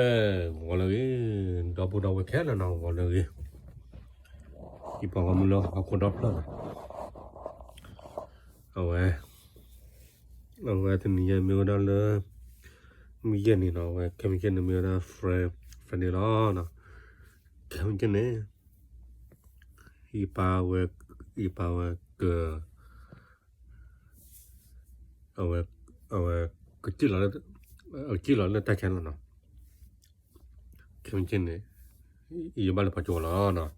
အဲ ဂီၤလၢအဂ့ၤ, ဒီပုၢ်ဒီဝဲၢ်ခဲလၢာ်နီၤ ဂီၤလၢအဂ့ၤ, ယပှၤဂီၢ်မုၢ်လၢဟီၣ်ခိၣ်ဒီဖျၢၣ်နီၤ, အဝဲ အဝဲတနံၤညါမ့ၢ်ဝဲဒၣ်လၢ မုၢ်ယဲၢ်နံၤနီၤ, အဝဲခဲမုၢ်ကဲန့ၣ်မ့ၢ်ဝဲဒၣ် Fri- Friday လီၤနီၤ, ခဲမုၢ်ကဲန့ၣ် ယပာ်ဝဲ ယပာ်ဝဲက အဝဲ အဝဲ ကစံၣ်လီၤလၢ ကစံၣ်လီၤလၢတၢ်ဆါနီၤနီၤ, ခဲမုၢ်ကဲန့ၣ် ယဘၣ်လဲၤဖီကၠိလီၤနီၤ,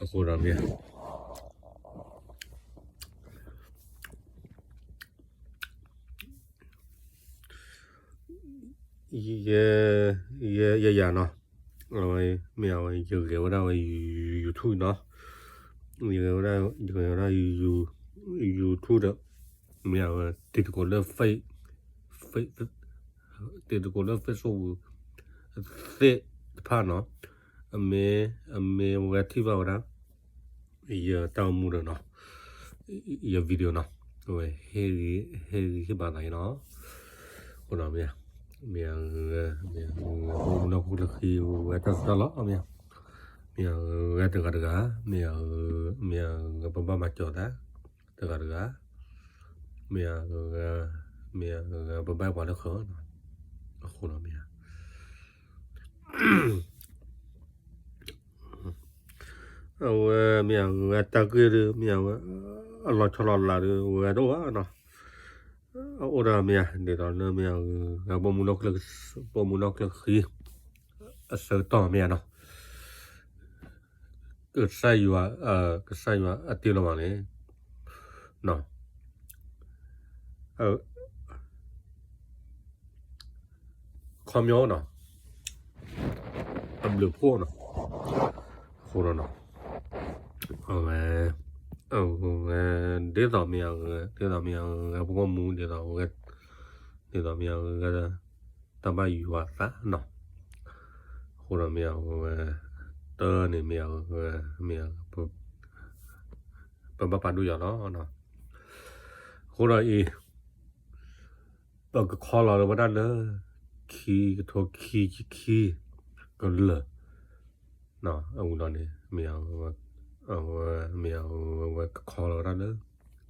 အဃိဒီးမ့ၢ် ယဲ ယဲ ယဲယၤနီၤ, အဝဲ မ့ၢ်အဝဲ ယဂဲၤဝဲဒၣ်ဝဲ YouTube နီၤ, ယဂဲၤဝဲဒၣ် ယဂဲၤဝဲဒၣ် YouTube ဒီး မ့ၢ်အဝဲ တံၤသကိးလၢ Face- Face- တံၤသကိးလၢ Facebook သ့ၣ်တဖၣ်နီၤ, အမ့ၢ် အမ့ၢ်ဝဲထံၣ်ဘၣ်ဝဲဒၣ် ယတၢ်အိၣ်မူဒီးနီၤ, ယ video နီၤ, အဝဲ ဟ့ၣ်ဂံၢ် ဟ့ၣ်ဂံၢ်ဟ့ၣ်ဘါသးအံၤနီၤ, အဃိဒီးမ့ၢ် မ့ၢ်အဂၤ မ့ၢ်အဂၤ ပအိၣ်မူလၢဟီၣ်ခိၣ်ချၢဃံ ဝဲတၢ်စူၢ်တၢ်လီၤ မ့ၢ် မ့ၢ်အဂၤတဂၤတဂၤ မ့ၢ်အဂၤ မ့ၢ်အဂၤပဘၣ်မၤစၢၤသး တဂၤတဂၤ, မ့ၢ်အဂၤ မ့ၢ်အဂၤပဘၣ်ပှၤလၢဃၢၤနီၤ, အဃိဒီးမ့ၢ် အဝဲမ့ၢ်အဂၤတၢ်ဂ့ၢ်ဒီး မ့ၢ်အဝဲ အလီၤဆီလီၤလးဒီး ဝဲတအိၣ်ဘၣ်နီၤ, အအိၣ်ဒီးမ့ၢ် ဒ်သိးလၢမ့ၢ်အဂၤ ပအိၣ်မူလၢဟီၣ်ခိၣ်ချၢဃံ အဆၢကတီၢ်မ့ၢ်နီၤ, ကစၢ်ယွၤ ကစၢ်ယွၤအတ့လီၤဘၣ်န့ၣ် ခီပညီနီၤ, အဘျုးဖှိၣ်နီၤ, အဃိဒီးနီၤ, အဝဲ အဝဲ ဒ်သိးမ့ၢ်အဂၤ ဒ်သိးမ့ၢ်အဂၤ ပဂီၢ်မူ ဒ်သိး ဒ်သိးမ့ၢ်အဂၤ တၢ်ဘၣ်ယွၤအသးနီၤ, အဃိဒီးမ့ၢ်အဝဲ တၢ်န့ၣ်မ့ၢ်အဂၤ မ့ၢ် ပဘၣ်ပာ်ဒိၣ်ယွၤလီၤ, အဃိဒီးအံၤ ပကခီလီၤဝဲဒၣ်လၢ ခံကထိခံဆံခံ ကလၢာ် အဝံၤဒီးန့ၣ် မ့ၢ်အဝဲ မ့ၢ်အဝဲကခီလီၤဝဲဒၣ်လၢ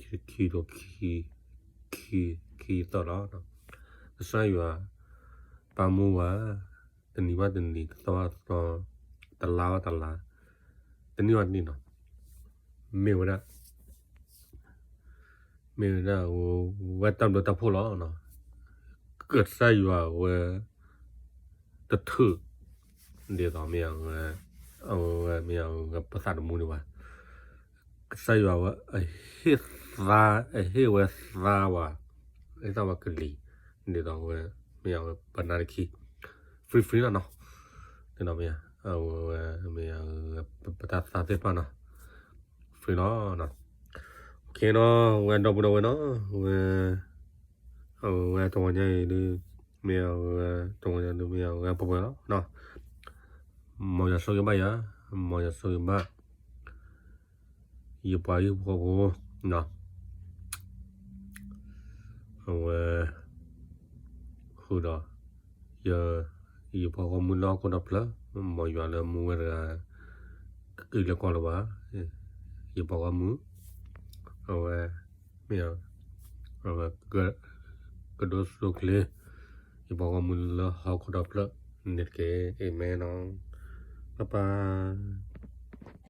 ခံကထိခံဆံ ခံ ခံသီလီၤ, ကစၢ်ယွၤ ပာ်မူဝဲ တနံၤဘၣ်တနံၤ တသီဘၣ်တသီ တလါဘၣ်တလါ တနံၣ်ဘၣ်တနံၣ်နီၤ, မ့ၢ်ဝဲဒၣ် မ့ၢ်ဝဲဒၣ် ဝဲတၢ်ဘျုးတၢ်ဖှိၣ်လီၤ, ကစၢ်ယွၤဝဲ တထုး ဒ်သိးမ့ၢ်အဝဲ အဝဲမ့ၢ်အဝဲပသးတမူဒံးဘၣ်, ကစၢ်ယွၤဝဲ အဟ့ၣ်သါ အဟ့ၣ်ဝဲသါဝဲ အဟ့ၣ်သါဝဲကလံၤ ဒ်သိးဝဲ မ့ၢ်အဝဲပနါတခံ free free လီၤနီၤ, ဒ်သိးမ့ၢ် အဝဲမ့ၢ် ပတၢ်သါသ့ၣ်တဖၣ်နီၤ free လီၤ, ခဲနီၤ ဝဲဒီပုၢ်ဒီဝဲၢ်နီၤ ဝဲ အဝဲတဂီၤညါအံၤဒုး မ့ၢ်အဝဲ တဂီၤညါဒုး မ့ၢ်အဝဲပှဲၤပှဲၤလီၤ, မ်ယွၤဆိၣ်ဂ့ၤဘၣ်ယၤ, မ်ယွၤဆိၣ်ဂ့ၤဘၣ် ယပှၤဟံၣ်ဖိဃီဖိနီၤ, အဝဲ ဃုာ်ဒီး ယ ယပှၤဂီၢ်မုၢ်လၢဟီၣ်ခိၣ်ဒီဖျၢၣ် မ်ယွၤလၢမူဝဲတဂၤ ကအုၣ်လၢကီၢ်လၢၤဘၣ်, ယပှၤဂီၢ်မုၢ် အဝဲ မ့ၢ် အဝဲ ကဒိၣ်စိချ့ ယပှၤဂီၢ်မုၢ်လၢဟီၣ်ခိၣ်ဒီဖျၢၣ်န့ၣ်တက့ၢ်, အၤမ့ၣ်နီၤ, ပၢ်ပၢ်